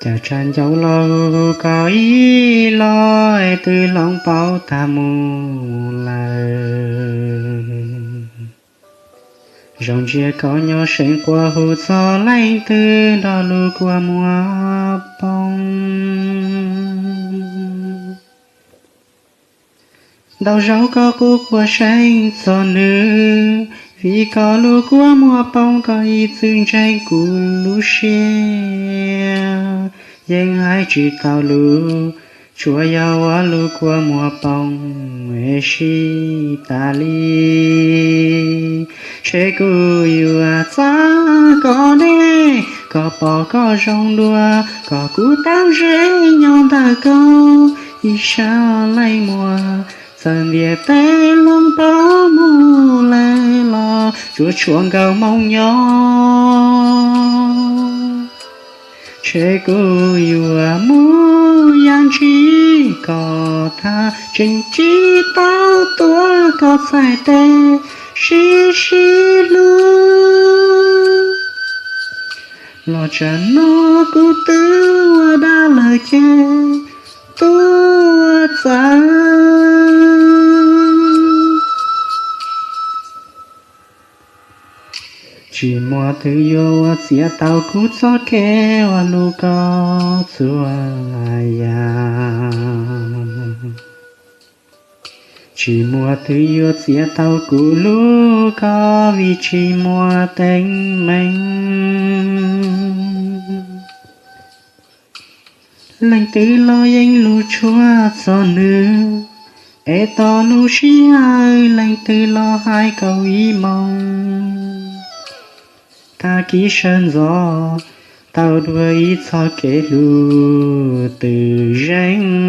Cas tshav ncaus los hu koj ib los es twb hloov pauv tag mus lawm. Zoo ntsia koj nyob seev quas hu txog leej twg nrog lub kua muag poob. Ntau zaus koj qub quas seev txog nws, vim koj lub kua muag poob koj ib txwm ntseeg kuv lub siab. Yeej hais tsis tau lus, tsuas yog ua lub kua muag poob es sib tas li. Ntshe kuv yuav txav koj dej, koj pom koj zoo dua, koj kuj tau ze nyob ntawm koj ib sab leej muag. Txawm ntiaj teb hloov pauv mus lawm los tsuas tshuav nkawd moo nyob. Ntshe kuv yuav mus yam ntsis kom tag, tseem tsis tau tuav koj txhais tes sib sib hlub. Los tsam no kuv twb ua dab lawm ces tuaj txav. Tsis muaj twg yuav ua txiav tau kuv txoj kev ua hlub koj txhua yam. Tsis muaj twg yuav txiav tau kuv hlub koj vim tsis muaj teeb meem. Leej twg los yeej hlub tshua txog nws, es tos lub sij hawm leej twg los hais kaum ib moos. Tag kis sawv ntxov tau dua ib txoj kev hlub twm zeej.